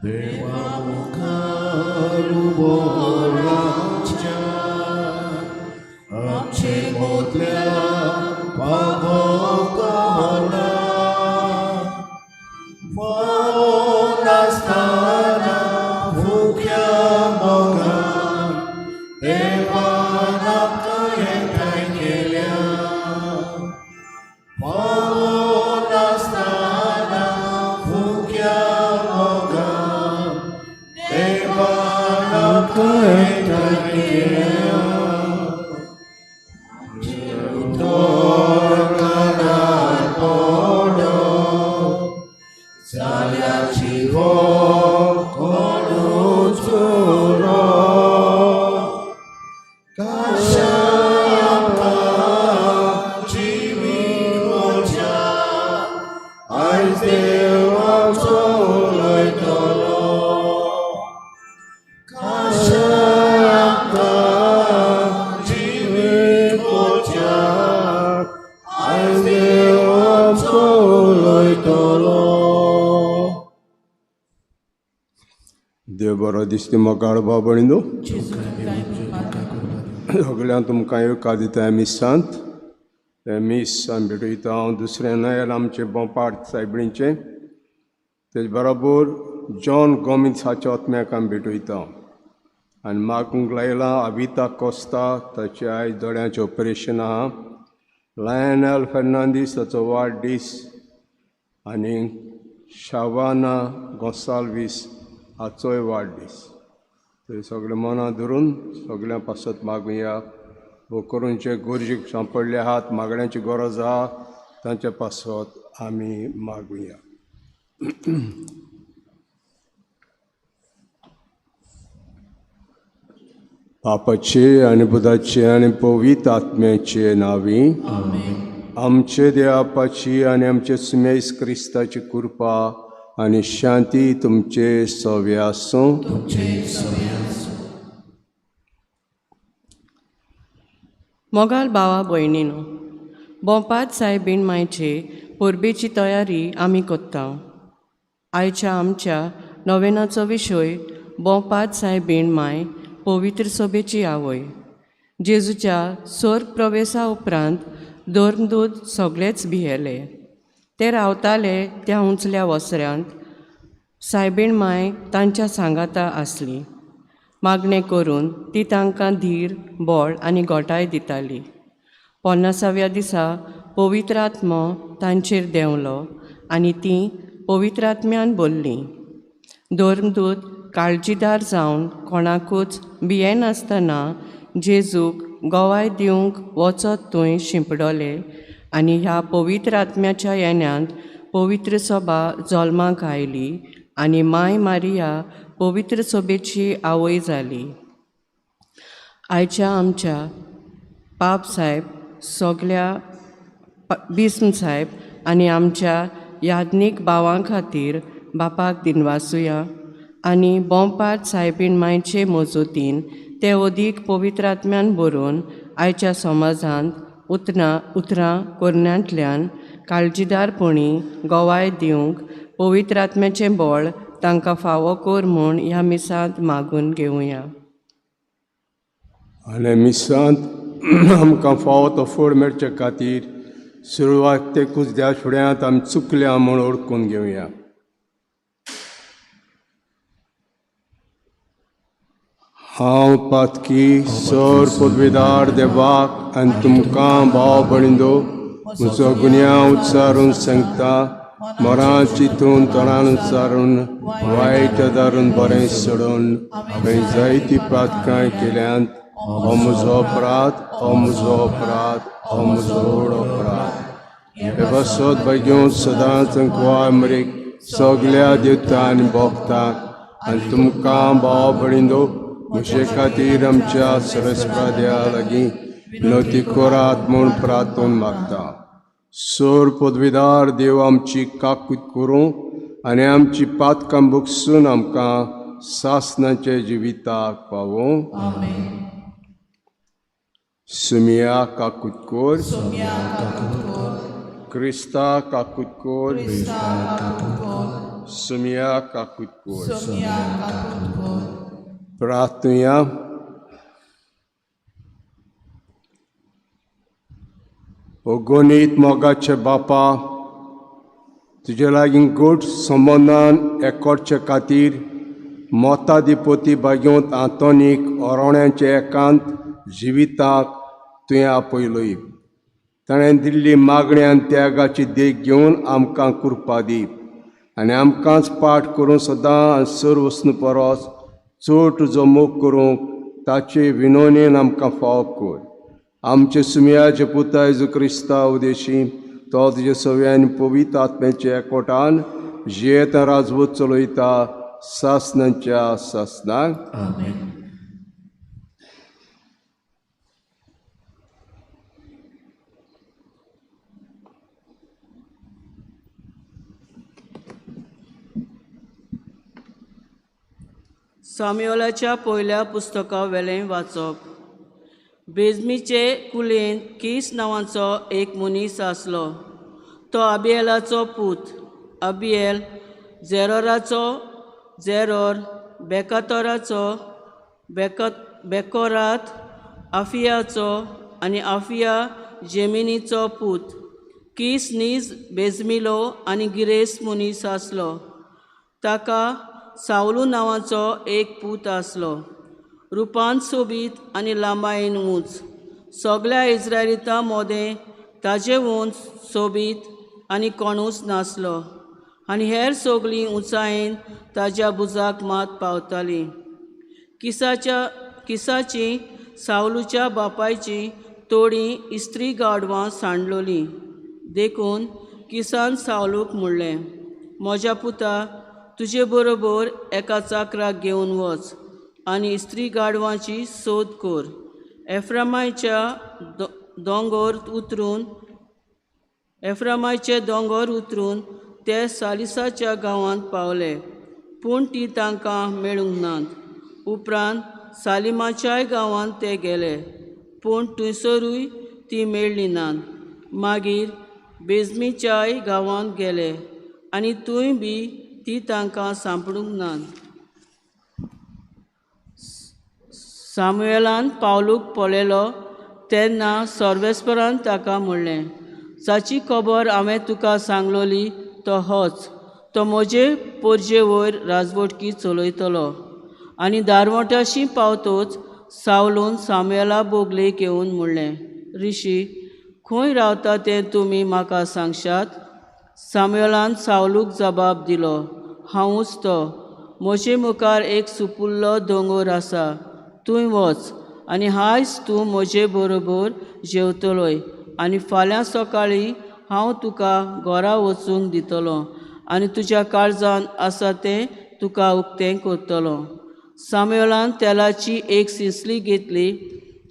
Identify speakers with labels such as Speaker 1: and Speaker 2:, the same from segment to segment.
Speaker 1: देवा मुखार उबो रावच्या आमचे मोदल्या पागो कोणा फावो नासतना फुक्या मोगान देवान आमकां एकठांय केल्या फावो नासतना फुक्या मोगान देवान आमकां एकठांय केल्या उतर कानार पडत जाल्यार जिवो कोणूच उरो खाशा आमकां जिवीत करच्याक आयज देव आमचो उलयतलो खाशा आमकां जिवीत करच्याक आयज देव आमचो उलयतलो.
Speaker 2: देव बरो दिसता मोगाळ भाव भयणीनो, सगळ्यांक तुमकां येवकार दिता मिसांत. हें मीस आमी भेटयता हांव दुसरें न्हय जाल्यार आमचें बोंपाट सायबिणीचें, तेज बरोबर जॉन गोमीस हाच्या आत्म्याक आमी भेटयता. आनी मागूंक लायलां अविता कोस्ता, ताचें आयज दोळ्यांचें ऑपरेशन आहा. लायनल फेर्नांदीस ताचो वाडदीस आनी शावाना गोंसाल्वीस हाचोय वाडदीस. ते सगळे मनां धरून सगळ्यां पासत मागुया. वो करून जे गरजेक सांपडले आहात, मागण्यांची गरज आहा, तांचे पासत आमी मागुया. बापाचे आनी बुधाचे आनी पवित्र आत्म्याचे नांवी आमचे देवापाची आनी आमचे सुमेस क्रिस्ताची कृपा आनी शांती तुमचे सवे आसूं.
Speaker 3: मोगाल भावा भयणीनो, बोंपाद सायबीण मायचे परबेची तयारी आमी कोत्ता. आयच्या आमच्या नोवेनाचो विशय बोंपाद सायबीण माय पवित्र सोबेची आवय. जेजूच्या सोर्ग प्रवेसा उपरांत धर्मदूत सगळेच भियेले. ते रावताले त्या उंचल्या वसऱ्यांत सायबीण माय तांच्या सांगाता आसली. मागणें करून ती तांकां धीर, बळ आनी गोटाय दिताली. 50व्या दिसा पवित्र आत्मो तांचेर देंवलो आनी तीं पवित्र आत्म्यान भरलीं. धर्मदूत काळजीदार जावन कोणाकूच भियेनासतना जेजूक गोवाय दिवंक वचत थंय शिंपडले आनी ह्या पवित्र आत्म्याच्या येण्यांत पवित्र सभा जल्माक आयली आनी माय मारिया पवित्र सभेची आवय जाली. आयच्या आमच्या पाप साहेब, सगल्या बिस्म साहेब आनी आमच्या याज्ञीक भावां खातीर बापाक दिनवासुया आनी बोंपाद सायबीण मायचे मजतीन ते अदीक पवित्र आत्म्यान बरोवन आयच्या समाजांत उतरां करण्यांतल्यान काळजीदारपणी गोवाय दिवंक पवित्र आत्म्याचें बळ तांकां फावो कर म्हूण ह्या मिसांत मागून घेवया.
Speaker 2: आनी मिसांत आमकां फावो तो फळ मेळचे खातीर सुरवातेकूच त्या फुड्यांत आमी चुकल्या म्हूण ओळखून घेवया. हांव पातकी सर पदवेदार देवाक आनी तुमकां भाव भणिंदो म्हजो गुन्यांव उच्चारून सांगता. मरां चिंतून तणान उच्चारून वायट दारून बरें सोडून हांवें जायती पातकां केल्यांत. हो म्हजो अपराध, हो म्हजो अपराध, हो म्हजो व्हड अपराध. हे पासत भाग्योन सदांच कुवार मरेक सगल्या देवता आनी भोगता आनी तुमकां भाव भणिंदो म्हजे खातीर आमच्या सरस्पा देवा लागीं विनवती करात म्हूण प्रार्थून मागता. सोर पदवीदार देव आमची काकूत करूं आनी आमची पातकां भोगसून आमकां सासणाचे जिविताक पावों. सुमिया काकूत कोर, क्रिस्ता काकूत कोर, सुमिया काकूत कोर. प्रार्थुया. अगणीत मोगाचे बापा, तुजे लागीं गोड संबंदान एकवटचे खातीर मोताधिपती भाग्योंत आंतोनीक ओरोण्याचे एकांत जिविताक तुवें आपयलोय. ताणें दिल्ली मागणी आनी त्यागाची देख घेवन आमकां कृपा दी आनी आमकांच पाठ करून सदां सर वचून परस चड तुजो मोग करूंक ताचे विनोनेन आमकां फाव कर. आमचे सुमयाचे पुता जेजू क्रिस्ता उदेशी तो तुजे सव्या आनी पवित्र आत्म्याच्या एकवटान जियेता राजवट चलयता सासनाच्या सासनाक.
Speaker 4: साम्युएलाच्या पयल्या पुस्तका वेलें वाचप. बेजमीचे कुलेन कीस नांवाचो एक मनीस आसलो. तो अबिएलाचो पूत, अबिएल झेरोराचो, झेरोर बेकातोराचो, बेकोरात आफियाचो आनी आफिया जेमिनीचो पूत. कीस नीज बेजमिलो आनी गिरेस्त मनीस आसलो. ताका सावलू नांवाचो एक पूत आसलो. रुपान सोबीत आनी लांबायेन उंच. सगल्या इस्रायलितां मोदें ताजे उंच सोबीत आनी कोणूच नासलो आनी हेर सगळीं उंचायेन ताज्या भुजाक मात पावतालीं. किसाची सावलूच्या बापायची तोडी इस्त्री गाडवां सांडलोलीं. देखून किसान सावलूक म्हणलें, म्हज्या पुता, तुजे बरोबर एका चाकराक घेवन वच आनी इस्त्री गाडवांची सोद कर. एफ्रामायच्या दोंगर उतरून एफ्रामायचे दोंगर उतरून ते सालिसाच्या गांवांत पावले, पूण ती तांकां मेळूंक नात. उपरांत सालिमाच्याय गांवांत ते गेले, पूण थंयसरूय ती मेळ्ळी नात. मागीर बेजमीच्याय गांवांत गेले आनी थंय बी ती तांकां सांपडूंक नात. सामुएलान पावलूक पळयलो तेन्ना सर्वेस्परान ताका म्हणलें, जाची खबर हांवें तुका सांगलोली तो होच. तो म्हजे पोरजे वयर राजवटकी चलयतलो. आनी दारवंट्याशी पावतोच सावलून सामुएला बोगलेक येवन म्हणलें, ऋषी, खंय रावता तें तुमी म्हाका सांगशात? सामुएलान सावलूक जबाब दिलो, हांवूच तो. म्हजे मुखार एक सुपुल्लो दोंगर आसा, तूंय वच आनी आयज तूं म्हजे बरोबर जेवतलोय आनी फाल्यां सकाळीं हांव तुका घरा वचूंक दितलो आनी तुज्या काळजान आसा तें तुका उक्तें करतलो. सामुएलान तेलाची एक सिंसली घेतली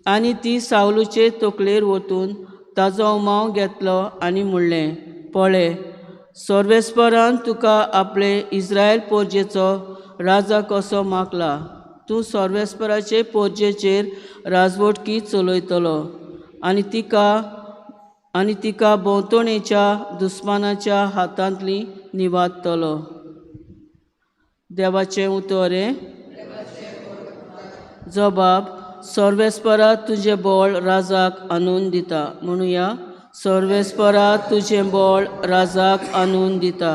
Speaker 4: आनी ती सावलूचे तकलेर वतून ताजो उमाव घेतलो आनी म्हणलें, पळय, सर्वेस्परान तुका आपले इस्रायल पोरजेचो राजा कसो मागला. तूं सर्वेस्पराचे पोरजेचेर राजवटकी चलयतलो आनी तिका भोंवतणेच्या दुस्मानाच्या हातांतली निवादतलो. देवाचें उतर हें. जबाब: सर्वेस्परा तुजें बळ राजाक आणून दिता. म्हणुया, सर्वेस्परा तुजें बळ राजाक आणून दिता.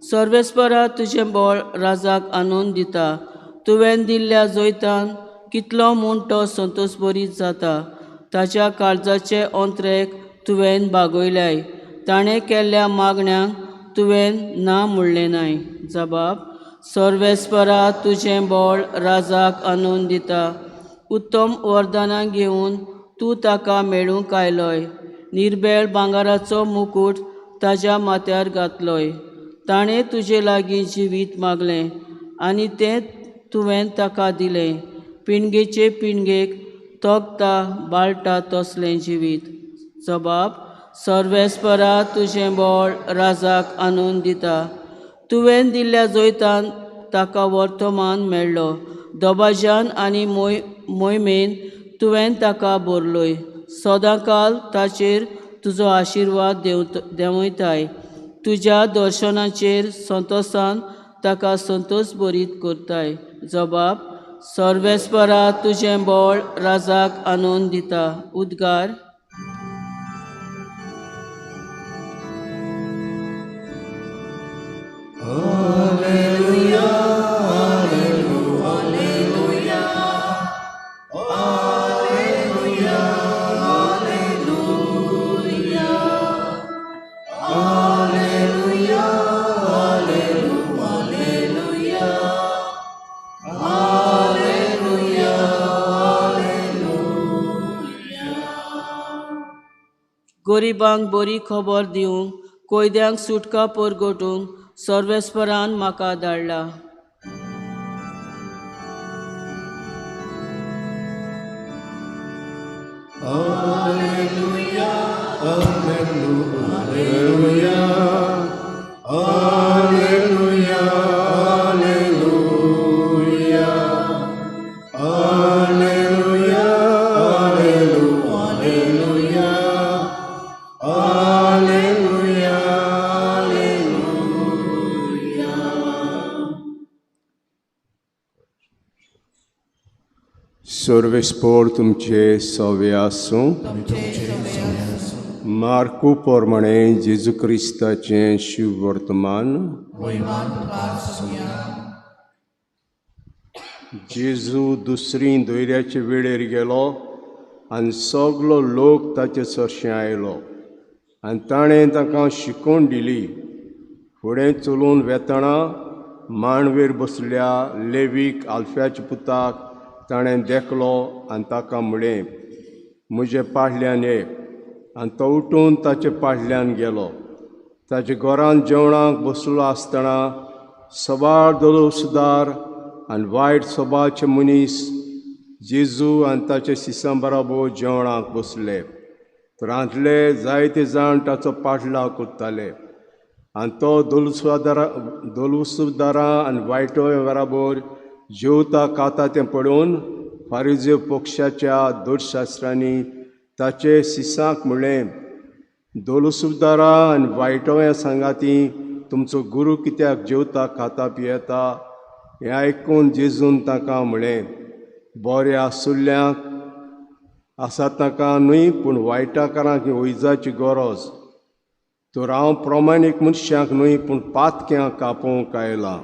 Speaker 4: सर्वेस्परा तुजें बळ राजाक आणून दिता. तुवें दिल्ल्या जैतान कितलो म्हूण तो संतोशभरीत जाता. ताच्या काळजाचे अंत्रेक तुवें बागयल्याय. ताणें केल्ल्या मागण्यांक तुवें ना म्हणलें नाय. जबाब: सर्वेस्परा तुजें बळ राजाक आणून दिता. उत्तम वरदानां घेवन तूं ताका मेळूंक आयलोय. निर्बेळ भांगराचो मुकूट ताज्या माथ्यार घातलोय. ताणें तुजे लागीं जिवीत मागलें आनी तें तुवें ताका दिलें. पिणगेचे पिणगेक तोखता बाळटा तसलें जिवीत. जबाब: सर्वेस्परा तुजें बळ राजाक आणून दिता. तुवें दिल्ल्या जैतान ताका वर्तमान मेळ्ळो. दबाज्यान आनी मोहिमेन तुवें ताका भरलोय. सदांकाल ताचेर तुजो आशिर्वाद देंवयताय. तुज्या दर्शनाचेर संतोसान ताका संतोष बरीत करताय. जबाब सर्वेस्परा तुजें बळ राजाक आनंद दिता. उद्गार. गरिबांक बरी खबर दिवंक, कोयद्यांक सुटका परगटूंक सर्वेस्परान म्हाका धाडला.
Speaker 1: Alleluia, Alleluia, Alleluia, Alleluia, Alleluia, Alleluia, Alleluia, Alleluia.
Speaker 2: सर्वेस्पोर तुमचे सवे आसूं. मार्कू प्रमाणे जेजू क्रिस्ताचें शिववर्तमान. जेजू दुसरी दोयऱ्याचे वेळेर गेलो आनी सगलो लोक ताचे सरशें आयलो आनी ताणें तांकां शिकोवन दिली. फुडें चलून वेतना मांडवेर बसल्या लेवीक आल्फ्याच्या पुताक ताणें देखलो आनी ताका म्हळें, म्हजे पाडल्यान ये. आनी तो उठून ताचे पाडल्यान गेलो. ताच्या घरांत जेवणाक बसलो आसतना सबार दलोसदार आनी वायट सभाचे मनीस जेजू आनी ताचे शिसां बराबर जेवणाक बसले. रांदले जायते जाण ताचो पाडलाव करताले आनी तो दोलुसदारां आनी वायटो बराबर जेवता खाता तें पळोवन फारिजेव पक्षाच्या दोशशास्त्रांनी ताचे शिसांक म्हणलें, दोलुसदारां आनी वायटोव्या सांगाती तुमचो गुरू कित्याक जेवता खाता पियेता? हें आयकून जेजून तांकां म्हणलें, बरें आसुल्ल्यांक आसा तांकां न्हय, पूण वायटाकारांक ही वैजाची गरज. तर हांव प्रमाणीक मनशांक न्हय, पूण पातक्यांक आपोवंक आयलां.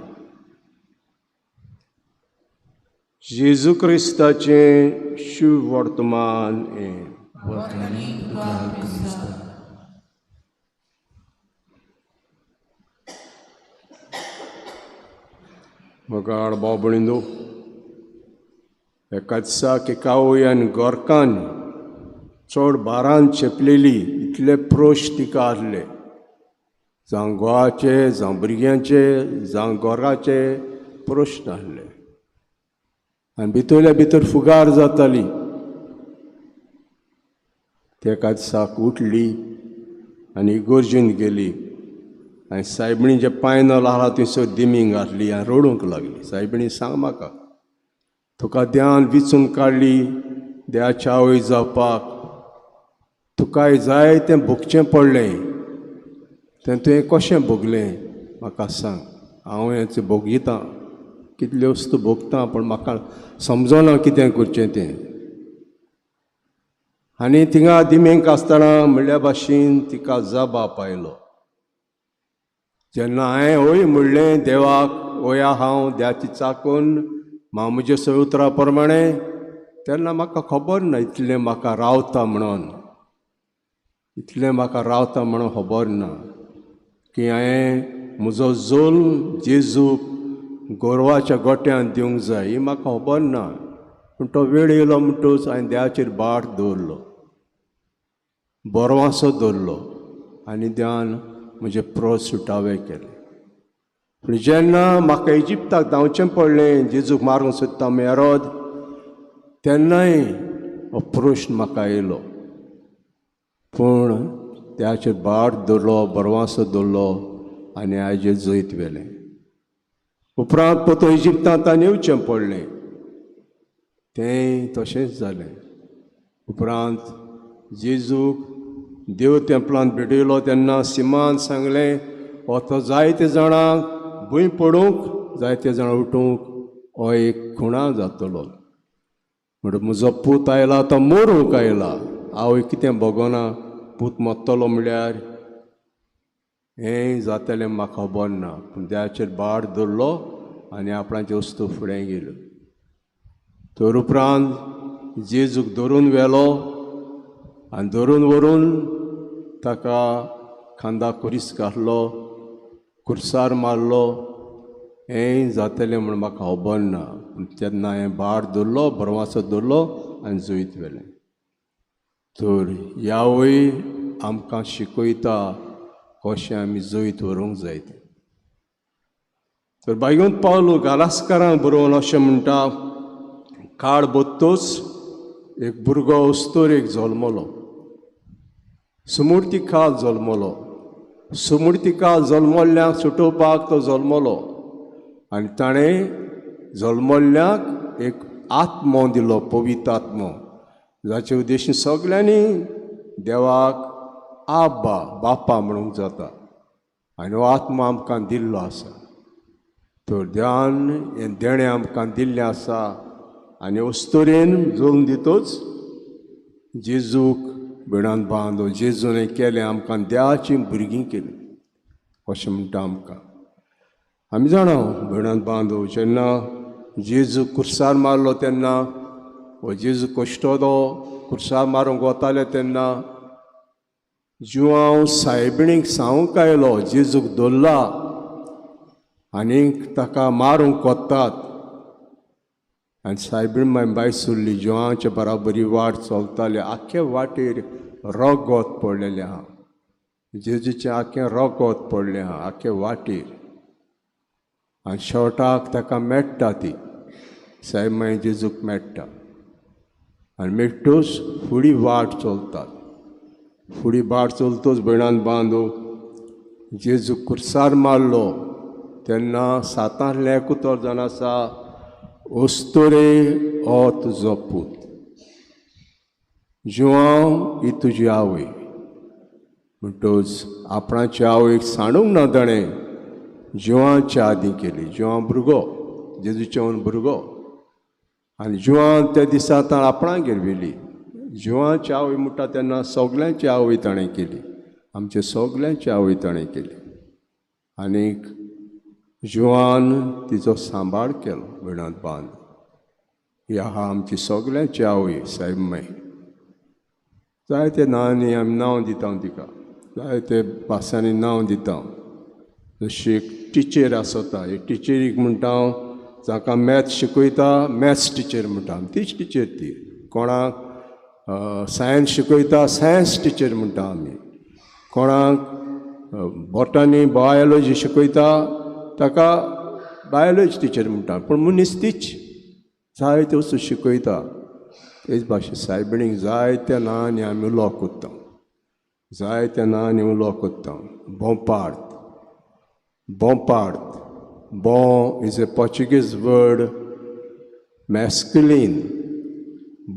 Speaker 2: जेजू क्रिस्ताचें शिववर्तमान हें. मोगाळ भाव भयणींनो, एका दिसाक एका आवयन गोरकान चड भारान चेपलेली इतले प्रश्न तिका आसले, जावं घोवाचे, जावं भुरग्यांचे, जावं गोराचे प्रश्न आसले आनी भितरल्या भितर फुगार जाताली. एका दिसाक उठली आनी इगर्जेंत गेली आनी सायबिणीचें जें पायनल आसा थंयसर दिमी घातली आनी रडूंक लागली. सायबिणी सांग म्हाका, तुका देवान विचून काडली देवाची आवय जावपाक, तुकाय जाय तें भोगचें पडलें, तें तुवें कशें भोगलें म्हाका सांग. हांव हें भोगितां, कितल्यो वस्तू भोगता, पूण म्हाका समजना कितें करचें तें. आनी थिंगा दिमेक आसतना म्हणल्या भाशेन तिका जबाब आयलो. जेन्ना हांवें हय म्हणलें देवाक, वया हांव देवाची चाकून मा म्हज्या सगळ्या उतरां प्रमाणे, तेन्ना म्हाका खबर ना इतलें म्हाका रावता म्हणून, इतलें म्हाका रावता म्हणून खबर ना की हांवें म्हजो जोल जेजूक गोरवाच्या गोट्यान दिवंक जाय, ही म्हाका खबर ना. पूण तो वेळ येयलो म्हणटकच हांवें देवाचेर बाट दवरलो, बरवासो दवरलो आनी देवान म्हजे प्रोस सुटावे केले. पूण जेन्ना म्हाका इजिप्ताक धांवचें पडलें, जेजूक मारूंक सोदता मेरोद, तेन्नाय हो प्रश्न म्हाका येयलो. पूण त्याचेर बाट दवरलो, बरवासो दवरलो आनी आयजेर जैत व्हेलें. उपरांत पोतो इजिप्तांत आनी येवचें पडलें, तेंय तशेंच जालें. उपरांत जेजूक देव तेंपलांत भेटयलो तेन्ना सिमान सांगलें, हो तो जायते जाणांक भूंय पडूंक जायते जाणां उठूंक हो एक खुणा जातलो. म्हणटा म्हजो पूत आयला तो मरूंक आयला. आवय कितें भोगना, पूत मरतलो म्हळ्यार हें जातलें म्हाका खबर ना. पूण देवाचेर भार दवरलो आनी आपणाचे वस्तू फुडें गेल्यो. तर उपरांत जेजूक धरून व्हेलो आनी धरून व्हरून ताका खांदा खुरीस घातलो, खुर्सार मारलो. हें जातलें म्हूण म्हाका खबर ना. पूण तेन्ना हांवें भार दवरलो, भरवासो दवरलो आनी जैत व्हेलें. तर ह्यावय आमकां शिकयता कशें आमी जैत व्हरूंक जाय तें. तर बायगून पावलो गालास्कारांक बरोवन अशें म्हणटा, काळ बत्तोच एक भुरगो अस्तोरेक जल्मलो, सुमुर्तीकाल जल्मलो. सुमुर्तीकाल जल्मल्ल्यांक सुटोवपाक तो जल्मलो आनी ताणें जल्मल्ल्यांक एक आत्मो दिलो, पवित्र आत्मो, जाचे उद्देशीन सगल्यांनी देवाक आब्बा बापा म्हणूंक जाता. आनी हो आत्मो आमकां दिल्लो आसा. तर देवान हें देणें आमकां दिल्लें आसा आनी अस्तोरेन जल्म दितोच जेजूक भेणान बांदो. जेजून हें केलें, आमकां देवाचीं भुरगीं केलीं अशें म्हणटा आमकां. आमी जाणा भयणान बांदो, जेन्ना जेजू खुर्सार मारलो तेन्ना हो जेजू कश्टोदो खुर्सार मारूंक वताले तेन्ना जुआंव सायबिणीक सांगूंक आयलो, जेजूक धरला आनीक ताका मारूंक वतात. आनी सायबीण मागीर भायर सरली, जुआंवच्या बराबरी वाट चलताली. आख्खे वाटेर रगत पडलेलें आहा, जेजूचें आख्खें रगत पडलें आहा आख्खे वाटेर. आनी शेवटाक ताका मेळटा ती सायब मागीर जेजूक मेळटा आनी मेळटूच फुडी वाट चलतात. फुडी वाट चलतोच भयणान बांदो जेजू खुर्सार मारलो तेन्ना सातांतलें एकूतर जावन आसा, अस्तोरे हो तुजो पूत, जुआंव ही तुजी आवय. म्हणटच आपणाची आवयक सांडूंक ना ताणें, जुआंच्या आदीं केली. जुआंव भुरगो, जेजूचे भुरगो. आनी जुआं त्या दिसा ताणें आपणागेर व्हेली. जुआंची आवय म्हणटा तेन्ना सगल्यांची आवय ताणें केली, आमचे सगल्यांची आवय ताणें केली. आनीक जुआन तिचो सांबाळ केलो भयणांत बांद. ही आहा आमची सगल्यांची आवय सायब माय. जायते नांवांनी आमी नांव दिता तिका, जायते भासांनी नांव दिता. जशी एक टिचर आसता, एक टिचरीक म्हणटा हांव जाका मॅथ्स शिकयता मॅथ्स टिचर म्हणटा, तीच टिचर ती. कोणाक सायन्स शिकयता सायन्स टिचर म्हणटा आमी. कोणाक बॉटनी बायोलॉजी शिकयता ताका बायोलॉजी टिचर म्हणटा. पूण मनीस तीच जायत्यो वस्तू शिकयता. तेच भाशेन सायबिणीक जायत्या नांवांनी आमी उलोवप करता, जायत्या नांवांनी उलोवप करता. बोंपार्त, बोंपार्त, bom is a Portuguese word, masculine,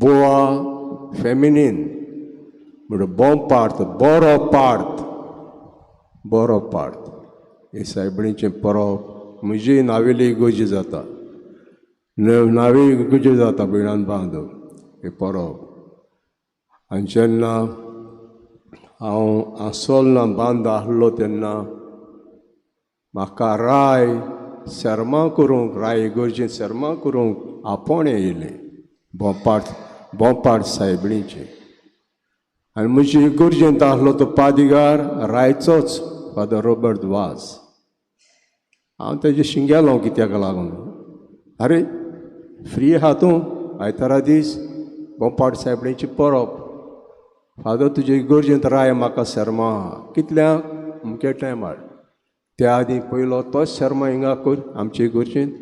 Speaker 2: boa feminine. म्हणटा बोंपार्त, बरो पार्त, बरो पार्त. हे सायबिणीचें परब म्हजी नावेली इगर्जी जाता, नावेली इगर्जी जाता भयणान बांदो हे परब. आनी जेन्ना हांव आसोलना बांद आहलो तेन्ना म्हाका राय शर्मा करूंक, राय इगर्जेंत शर्मा करूंक आपोवणें येयलें बोंपार्त, बोंपार्त सायबिणीचें. आनी म्हजी इगर्जेंत आहलो तो पादिगार रायचोच, फादर रॉबर्ट वाज. हांव तेजे शिंगेलो कित्याक लागून, आरे फ्री आहा तूं आयतारा दीस बोंपाट सायबिणीची परब, फादर तुजे इगर्जेंत राय म्हाका शर्मा आहा कितल्यांक अमके टायमार. त्या आदीं पयलो तोच शर्मा हिंगा कर आमचे इगर्जेंत,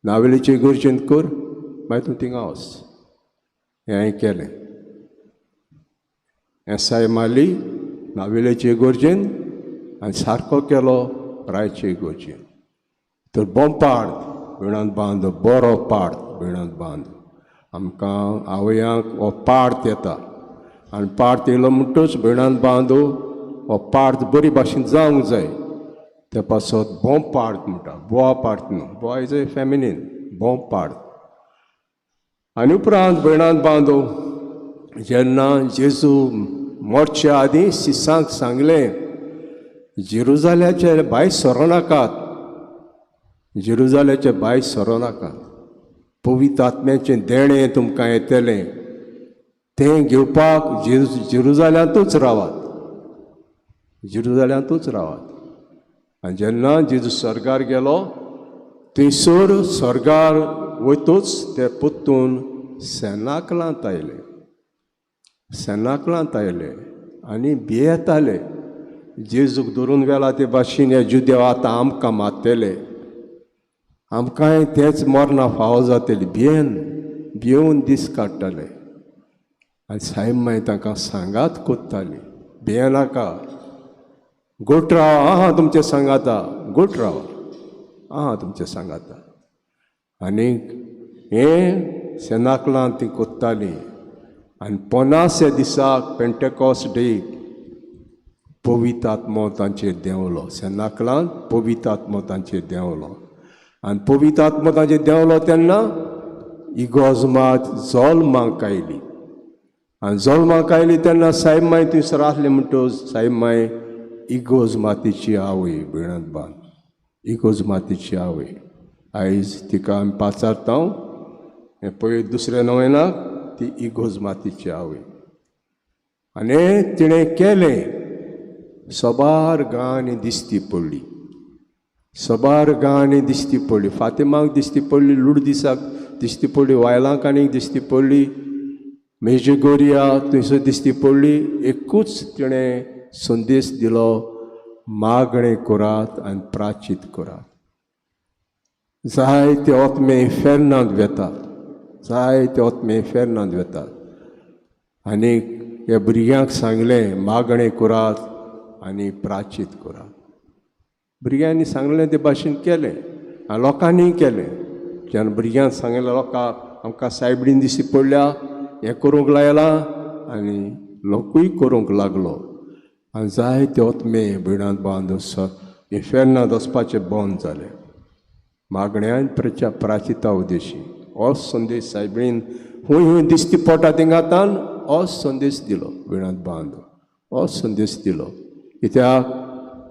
Speaker 2: नावेलीचे इगर्जेंत कर, मागीर तूं थिंगा वच. हें हांवें केलें. एसाय मारली नावेलेचे इगर्जेंत आनी सारको केलो रायचे इगर्जेंत. तर बोंपार्त भयणांत बांद, बरो पार्त भयणांत बांद. आमकां आवयांक हो पार्त येता आनी पार्त येयलो म्हणटच भयणांत बांदो हो पार्त बरी भाशेन जावंक जाय. त्या पासत बोंपार्त म्हणटा, बोआ पार्त न्हू, बोआ is a feminine, बोंपार्त. आनी उपरांत भयणांत बांदो जेन्ना जेजू मरच्या आदीं शिसांक सांगलें, जेरुजाल्याचे भायर सरो नाकात, जेरुजाल्याचे भायर सरो नाकात, पवित्र आत्म्याचें देणें तुमकां येतलें, तें घेवपाक जेरुजाल्यांतूच रावात, जेरुजाल्यांतूच रावात. आनी जेन्ना जेजू स्वर्गार गेलो थंयसर स्वर्गार वयतूच ते परतून सेनाकलांत आयले, सेनाकलांत आयले आनी भियेताले. जेजूक धरून व्हेला ते भाशेन हे जुदेव आतां आमकां मारतले, आमकांय तेंच मरणां फावो जातली, भियेन भियोवन दीस काडटाले. आनी सायब मागीर तांकां सांगात कोत्ताली, भियेनाका, गोट रावा, आहा तुमचें सांगाता, गोट रावा, आहा तुमचें सांगाता. आनी हें सेनाकलान ती कोत्ताली. आनी 50 दिसाक पेंटेकॉस्ट डे पवित्र आत्मो तांचेर देंवलो, सेनाकलान पवित्र आत्मो तांचेर देंवलो. आनी पवित्र आत्मो तांचेर देंवलो तेन्ना इगोज मात जल्माक आयली. आनी जल्माक आयली तेन्ना सायब माय थंयसर आसले म्हणटकच सायब माय इगोज मातीची आवय, भयणांत बांद, इगोज मातीची आवय. आयज तिका आमी पाचारता, हें पळय दुसऱ्या नोवेनाक ती इगोज मातीची आवय. आनी तिणें केलें, सबार गांवांनी दिसती पडली, सबार गांवांनी दिसती पडली, फातिमाक दिसती पडली, लुडदिसाक दिसती पडली, वायलांक आनीक दिसती पडली, मेजगोरिया थंयसर दिसती पडली. एकूच तिणें संदेश दिलो, मागणें करात आनी प्राचीत करात. जायते आत्मे इफेर्नांत वेतात, जायते आत्मे इफेर्नांत वेतात. आनी ह्या भुरग्यांक सांगलें, मागणें करात आनी प्राचीत करात. भुरग्यांनी सांगलें ते भाशेन केलें आनी लोकांनीय केलें. जेन्ना भुरग्यांक सांगलें लोकांक, आमकां सायबीन दिसती पडल्या, हें करूंक लायलां, आनी लोकूय करूंक लागलो. आनी जायते आत्मे भयणांत बांद इफेर्नांत वचपाचें बंद जालें. मागण्यान प्राचिता उद्देशी हो संदेश सायबीन हूंय हूंय दिसती पोटा थिंगातान हो संदेश दिलो, भयणांत बांद हो संदेश दिलो. कित्याक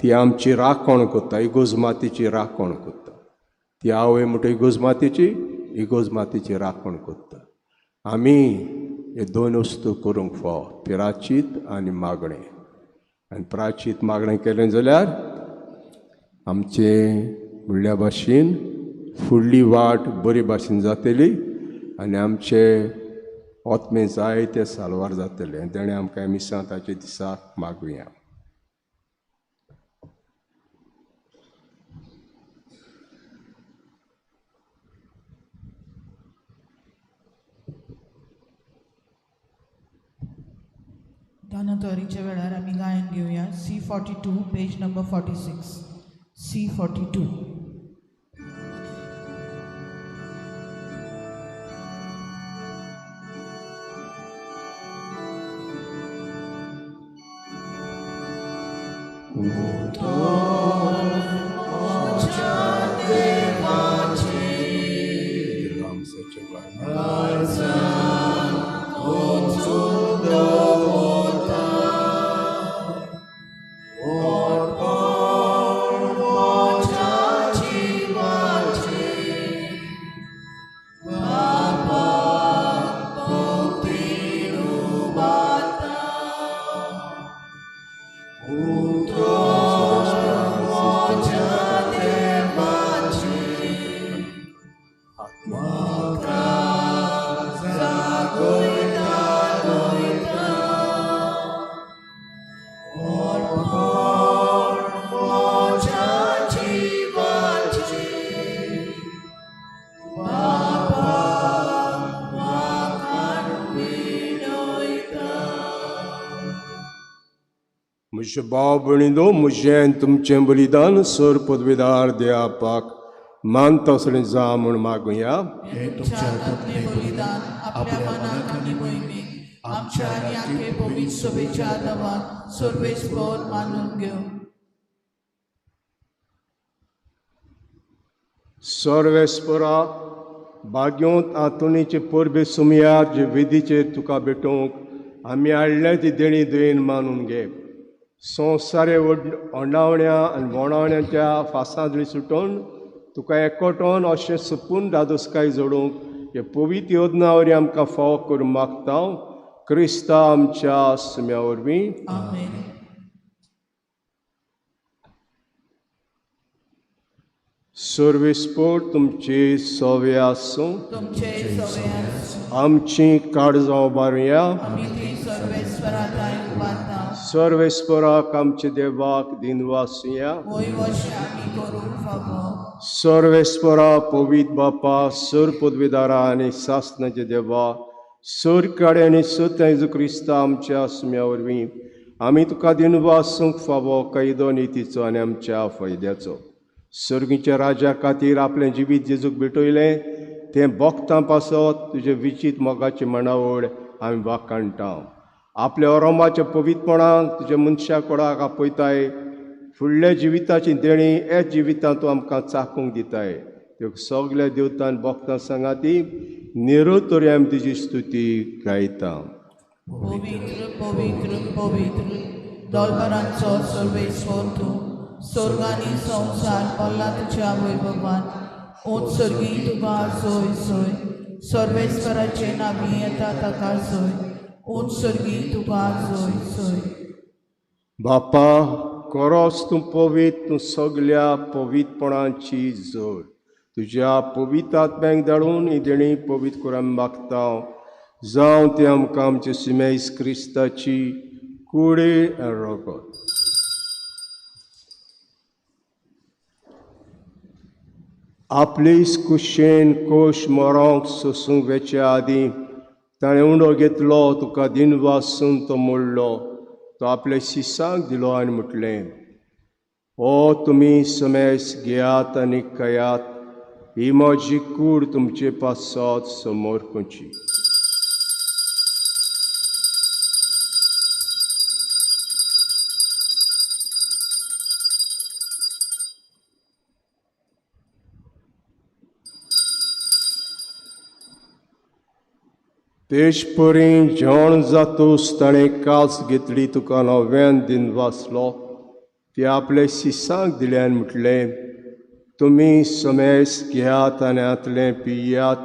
Speaker 2: ती आमची राखण कोत्ता, इगोज मातीची राखण कोत्ता. ती आवय म्हणटा इगोज मातीची, इगोज मातीची राखण कोत्ता. आमी हे दोन वस्तू करूंक फावो, प्राचीत आनी मागणें. आनी प्राचीत मागणें केलें जाल्यार आमचें म्हणल्या भाशेन फुडली वाट बरी भाशेन जातली आनी आमचे आत्मे जाय ते साल्वार जातले. आनी तेणें आमकां मिसां ताचे दिसाक मागुया.
Speaker 1: दानतोरीच्या वेळार आमी गायन घेवया. C42 page number 46, C42.
Speaker 2: म्हज्या भाव भयणींनो, म्हजें तुमचें बलिदान सर पदवेदार देवापाक मानता असलें जा म्हूण मागुया.
Speaker 1: हे तुमच्या हातांतलें बलिदान आपल्या मनाक आनी मोहिमेक आमच्या आनी आखे पवित्र सभेच्या नांवान सर्वेस्पर मानून घेवं.
Speaker 2: सर्वेस्परा भाग्योंत आंतोनीचे परबे सुमयार जे विधीचेर तुका भेटोवंक आमी हाडले ती देणी दयेन मानून घे. संवसारे ओंडावण्या आनी वोणावण्याच्या फासांतली सुटोवन तुका एकवटोवन अशें सुपून दादोसकाय जोडूंक हे पवित्र योजना वरवीं आमकां फावो करूंक मागता क्रिस्ता आमच्या सुम्या वरवीं. सर्वेस्पोर तुमचे सवे आसूं. आमची काळजां उबारुया. सर्वेस्पराक आमचे देवाक दिनवासुया. सर्वेस्परा पवित्र बापा सर पदवीदारा आनी सासनाचे देवा सर काडे आनी सत्य जेजू क्रिस्ता आमच्या सुम्या वरवीं आमी तुका दिनवासूंक फावो कैदो नितीचो आनी आमच्या फायद्याचो. सर्गीच्या राजा खातीर आपलें जिवीत जेजूक भेटयलें तें भोगतां पासत तुजे विचीत मोगाची मांडावळ आमी वाखाणटा. आपल्या ओरोमाच्या पवित्रपणान तुज्या मनशा कोडाक आपयताय. फुडल्या जिविताची देणी हे जिवितांत तूं आमकां चाकूंक दिताय. त्यो सगल्या देवतान भोगतां सांगाती निरोतरी आमी तुजी स्तुती गायता.
Speaker 1: पवित्र पवित्र पवित्र दोलबरांचो सर्वेस्पर तूं स्वर्गानी संवसार पडला तुज्या वैभवान. ऊंच सर्गी तुका सोय सोय सर्वेस्पराचे नावी येता ताका सोय. ऊंच सर्गी तुका सोय सोय.
Speaker 2: बापा खरोच तूं पवित्र, तूं सगल्या पवित्रपणाची जोड. तुज्या पवित्र आत्म्याक धाडून ही देणी पवित्र करून मागता जावं ती आमकां आमचे सिमेस क्रिस्ताची कुडी रगत. आपली कुशेन कोश मरोंक सोसूंक वेच्या आदीं ताणें उंडो घेतलो, तुका दिनवासून तो मोडलो, तो आपल्या शिसांक दिलो आनी म्हटलें, ओ तुमी समेस घेयात आनी खायात, ही म्हजी कूड तुमचे पासत समोर करची. तेच परी जेवण जातूच ताणें कास घेतली, तुका नव्यान दिन वाचलो, ती आपल्या शिसांक दिलें आनी म्हटलें, तुमी समेस घेयात आनी हांतलें पियात,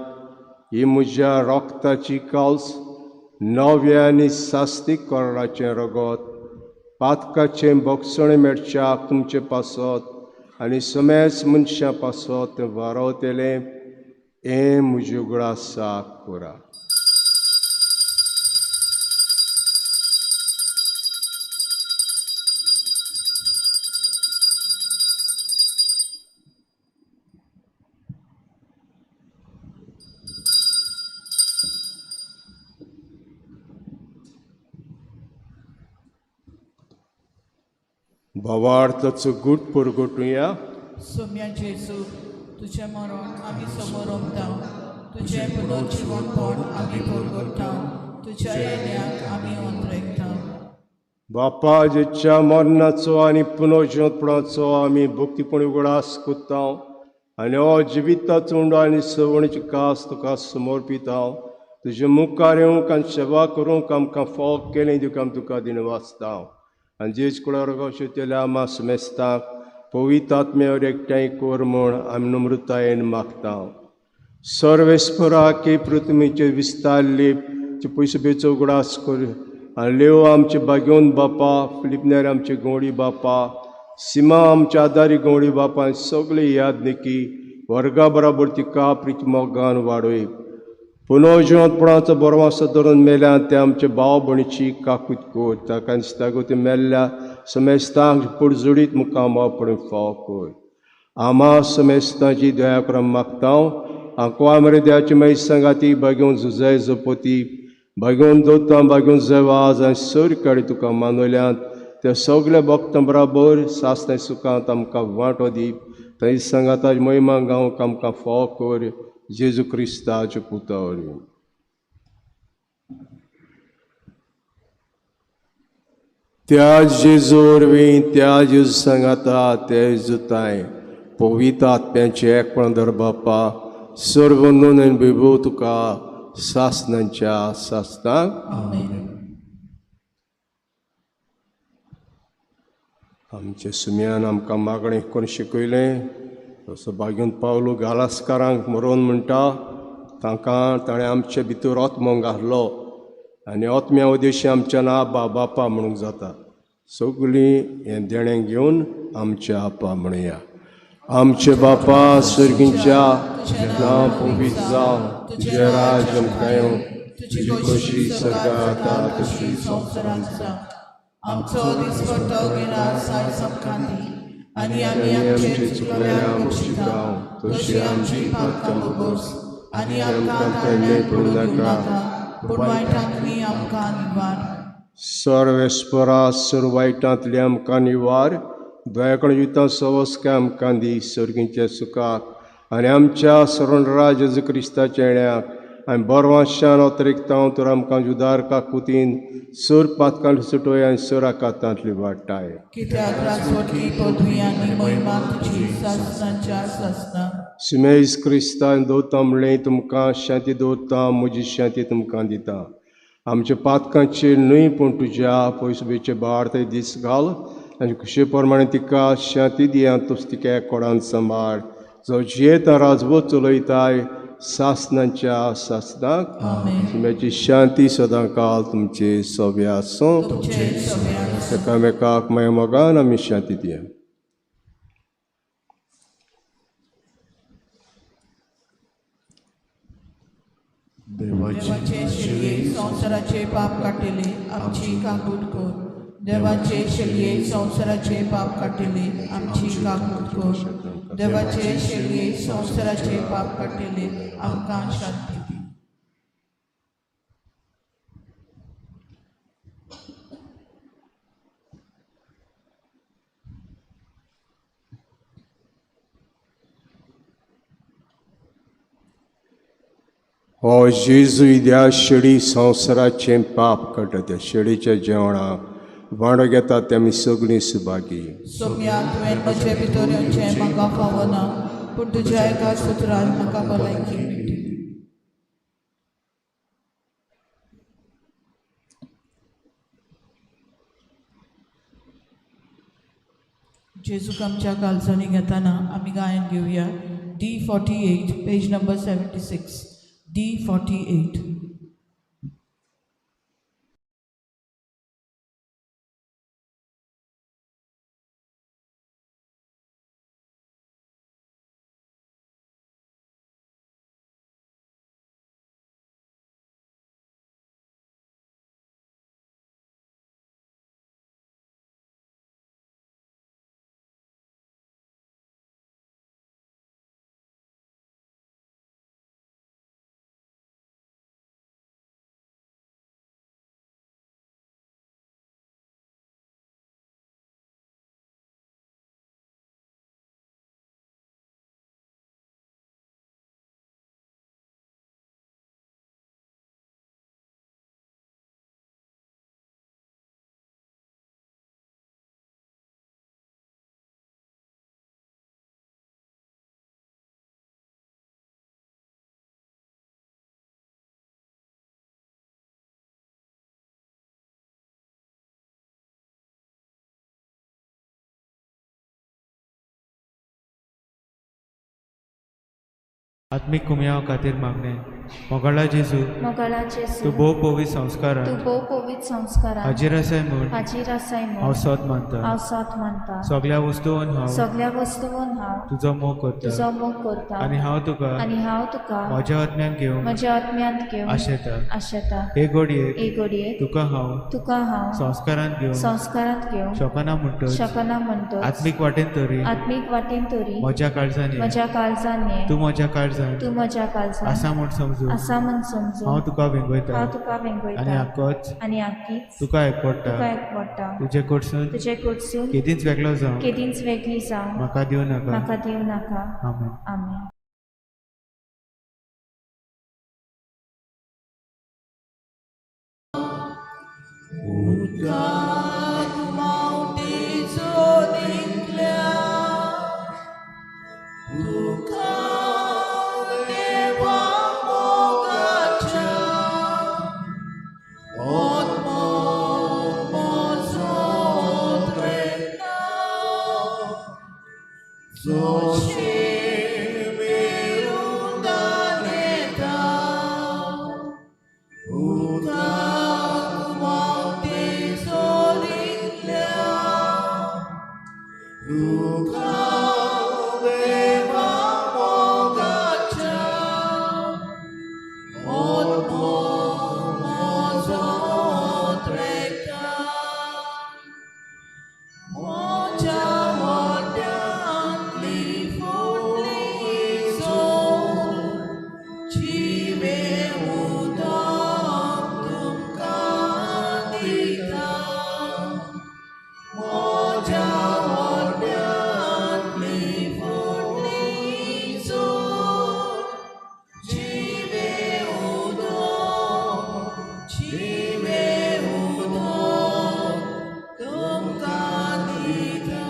Speaker 2: ही म्हज्या रोगताची काल्स नव्या आनी सास्तीक कोराचें रगत पातकाचें भोगसणें मेळच्याक तुमचे पासत आनी समेस मनशां पासत तें वारवतलें. हें म्हज्या उगडासाक करा. भावार्थाचो गूट परगटुया.
Speaker 1: सोम्या जेजू तुजें मरण आमी समोर ओंपता, तुजें पुनर्जिवनपण आमी परगट्टा, तुज्या येण्याक आमी अंतरेकता.
Speaker 2: बापा जेच्या मरणाचो आनी पुनर्जिवनपणाचो आमी भक्तीपणी उगडास करता आनी हो जिविताचो उंडो आनी सवणीची कास तुका समर्पिता. तुजे मुखार येवंक आनी सेवा करूंक आमकां फाव केलें देखून आमी तुका दिनवासता. आनी जेज कुळार तेल्या आमा समेस्ताक पवित्र आत्म्यावर एकठांय कर म्हूण आमी नम्रतायेन मागता. सर्वेस्पराक पृथ्वीचे विस्तारले पयसो बेचो उगडास कर आनी लेव आमचे बागेवन बापा, फिलिपनेर आमचे गवळी बापा, सीमा आमच्या आदारी गवळी बापा, सगळे याद निकी वर्गा बराबर तिका प्रिती मोगान वाडय. पुनर्जिवंतपणाचो बरो वासो धरून मेल्या ते आमचे भाव भयणीची काकूत कर, ताका दिसता ते मेल्ल्या समेस्तांक पुरजुडीत मुखार मावपण फाव कर. आमा समेस्तांची दया करून मागता. आंकवा मरे देवाची मागीर सांगाती बागेवन जुजाय जपोती बागेवन दोतां बागेवन जवाज आनी सर काडी तुका मानवल्यांत त्या सगल्या भक्तां बराबर सासणां सुखांत आमकां वांटो दी. थंय सांगाता महिमा गावंक आमकां फाव कर जेजू क्रिस्ताच्या पुता वरवीं. त्या जेजू वरवीं, त्या जेजू सांगाता, त्या जेजू ताय पवित्र आत्म्याचें एकपण दर बापा सर्व नोंद आनी वैभव तुका सासनांच्या सासनाक. आमच्या सुम्यान आमकां मागणें करून शिकयलें तसो भाग्योन पावलो गालास्कारांक मरोवन म्हणटा तांकां ताणें आमचे भितर आत्मो घातलो आनी आत्म्या उद्देशी आमच्या ना आबा बापा म्हणूंक जाता. सगळीं हें देणें घेवन आमच्या आपा म्हणया. आमचे बापा सर्गींच्या, तुजें नांव पवित्र जावं, तुजें राज्य आमकां येवं, तुजी खोशी सर्गांत जाता तशी
Speaker 1: संवसारांत जावं. आमचो दिसपट्टो गिरास आयज आमकां दी आनी आमी आमचे चुकलेल्यांक बक्षिता तशी आमची पातकां भोगोस आनी आमकां ताणें पडूं दिवं नाका पूण वायटांतली आमकां निवार.
Speaker 2: सर्वेस्परा सर वायटांतली आमकां निवार, दयाकण युता सवस्काय आमकां दी सर्गींच्या सुखाक आनी आमच्या सरणराज जेजू क्रिस्ताच्या येण्याक आनी बरवाशान अतिरिक्तांव तर आमकां जुदारका कुतीन सर पातकां सुटोय आनी सर आकातांतली वाडटाय.
Speaker 1: कित्याक राजवटकी पदवी आनी महिमा तुजी सासणाच्या सासणाक.
Speaker 2: सिमेज क्रिस्तान दवरता म्हणलें तुमकां शांती दवरता, म्हजी शांती तुमकां दिता. आमच्या पातकांचेर न्हय पूण तुज्या पयसुबेचे भार ते दीस घाल आनी खुशे प्रमाणे तिका शांती दिया, तूं तिका कोडान सांबाळ जो जियेता राजवट चलयताय सासनाच्या सासनाक. सुम्याची शांती सदां काल तुमचे सव्या आसूं.
Speaker 1: तुमचे सगळे आसूं.
Speaker 2: एकामेकाक माया मोगान आमी शांती दिया.
Speaker 1: देवाचे शेलये संवसाराचे पाप काडटले आमची काकूट कर. देवाचे शेलये संवसाराचे पाप काडटले आमची काकूट कर. देवाचे शेलये संवसाराचे पाप काडटले आमकां शांती दी.
Speaker 2: हो जेजू त्या शेळी संवसाराचें पाप काडटा, त्या शेळीच्या जेवणाक वांडो घेता ते आमी सगळीं सुभागी.
Speaker 1: सोम्या तुवें म्हजे भितर येवचें म्हाका फावना पूण तुज्या एका सुत्रान म्हाका भलायकी मेळटली. जेजूक आमच्या काळजांनी घेताना आमी गायन घेवया D48 page number 76 D48.
Speaker 5: आत्मीक कुमयाव खातीर मागणें. मोगाळा जेजू,
Speaker 6: मोगाळा जेजू,
Speaker 5: तूं भोव पवित्र संस्कारान
Speaker 6: तूं भोव पवित्र संस्कारान
Speaker 5: हाजीर आसाय म्हूण
Speaker 6: हाजीर आसाय
Speaker 5: हांव
Speaker 6: म्हूण
Speaker 5: सोद मानता.
Speaker 6: हांव सोद मानता.
Speaker 5: सगळ्या वस्तून हांव
Speaker 6: सगळ्या वस्तून हांव
Speaker 5: तुजो मोग करता
Speaker 6: तुजो मोग करता
Speaker 5: आनी हांव तुका
Speaker 6: आनी हांव तुका
Speaker 5: म्हज्या आत्म्यान घेवन
Speaker 6: म्हज्या आत्म्यांत घेवन
Speaker 5: आशेता.
Speaker 6: आशेता.
Speaker 5: हे घडयेक
Speaker 6: हे घडयेक
Speaker 5: तुका हांव
Speaker 6: तुका हांव
Speaker 5: संस्कारान घेवन
Speaker 6: संस्कारांत घेवन
Speaker 5: शकना म्हणटच
Speaker 6: शकना म्हणटच
Speaker 5: आत्मीक वाटेन तरी
Speaker 6: आत्मीक वाटेन तरी
Speaker 5: म्हज्या काळजान ये.
Speaker 6: म्हज्या काळजान ये.
Speaker 5: तूं म्हज्या काळजान
Speaker 6: तूं म्हज्या काळजान
Speaker 5: आसा म्हूण समजून
Speaker 6: आसा म्हूण समजून
Speaker 5: हांव तुका वेंगयता
Speaker 6: हांव तुका
Speaker 5: आनी
Speaker 6: वेंगयता
Speaker 5: आकोच
Speaker 6: आनी आकीच
Speaker 5: तुका एकवडटा.
Speaker 6: तुका एकवडटा.
Speaker 5: तुजे कडसून
Speaker 6: तुजे कडसून
Speaker 5: केदींच वेगळो जावं
Speaker 6: केदींच वेगळी जावं
Speaker 5: म्हाका दिवं नाका.
Speaker 6: म्हाका दिवं नाका.
Speaker 5: आमेन.
Speaker 6: आमेन.
Speaker 1: उदकांत मावटीचो निकल्या जोशी मेरुंदान येता उदक व्हांवते सोरिल्ल्या रुखा देवा मोगाच्या आत्मो म्हजो त्रेकता म्हज्या वाट्यांतली फुडली जोर जिवें उदक तुमकां दिता म्हज्या वाट्यांतली फुडली जोर जिवें उदक जिवें उदक तुमकां दिता.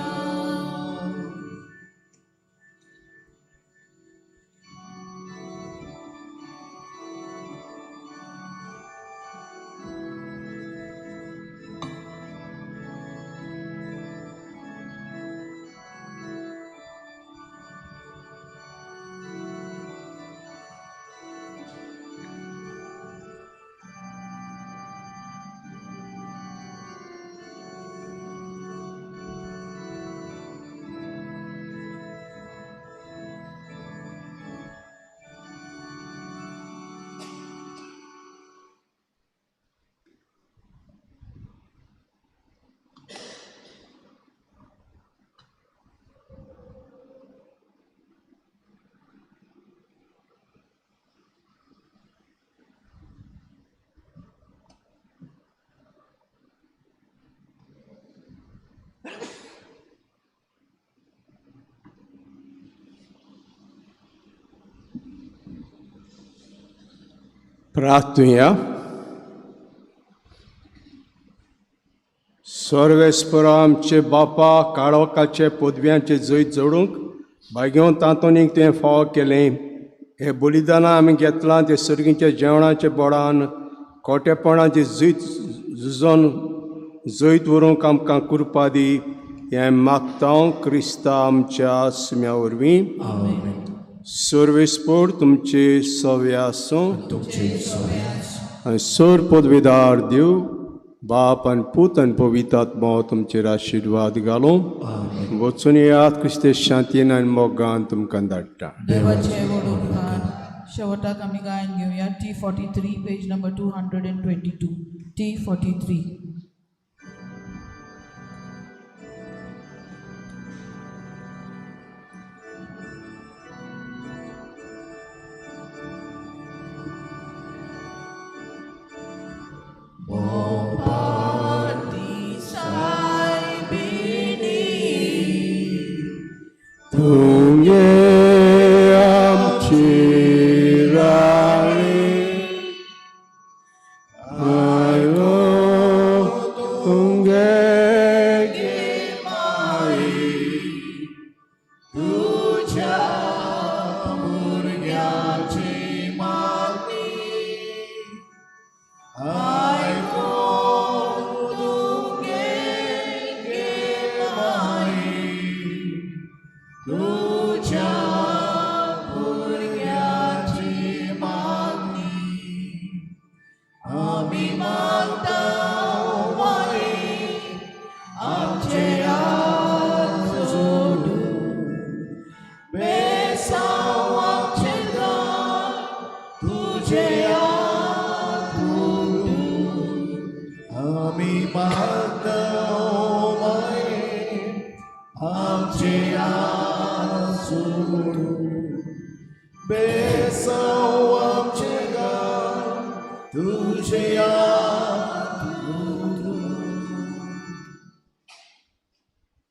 Speaker 2: प्रार्थुया. सर्वेस्परा आमचे बापा, काळोखाचे पदव्यांचे जैत जोडूंक भाग्यवंत तातोनीक तुवें फावो केलें. हे बलिदानां आमी घेतलां ते सर्गीच्या जेवणाचे बोडान खोटेपणाचे जैत झुजोन जैत व्हरूंक आमकां कृपा दी, हें मागता क्रिस्ता आमच्या सुम्या वरवीं. सर्वेस्पोर तुमचे सवे आसूं आनी सोर पदवेदार देव बाप आनी पूत आनी पवित्र आत्मो तुमचेर आशिर्वाद घालूं. वचून येयात, क्रिस्ते शांतीन आनी मोगान तुमकां धाडटा.
Speaker 1: देवाचे व्हड उपकार. शेवटाक आमी गायन घेवया T 43, page number 222, T 43.
Speaker 2: तुंगे आमची राणी आयो, तुंगे माई
Speaker 1: तुझ्या भुरग्याची मागणी आयकून तुगे गे माई, तुझ्या भुरग्याची मागणी आमी मागता माई, आमचे हात जोडून बेसांव आमचें गान तुजे हात उडून. आमी मागता माये, आमचे हात सोडून बेसांव आमचें गान तुजे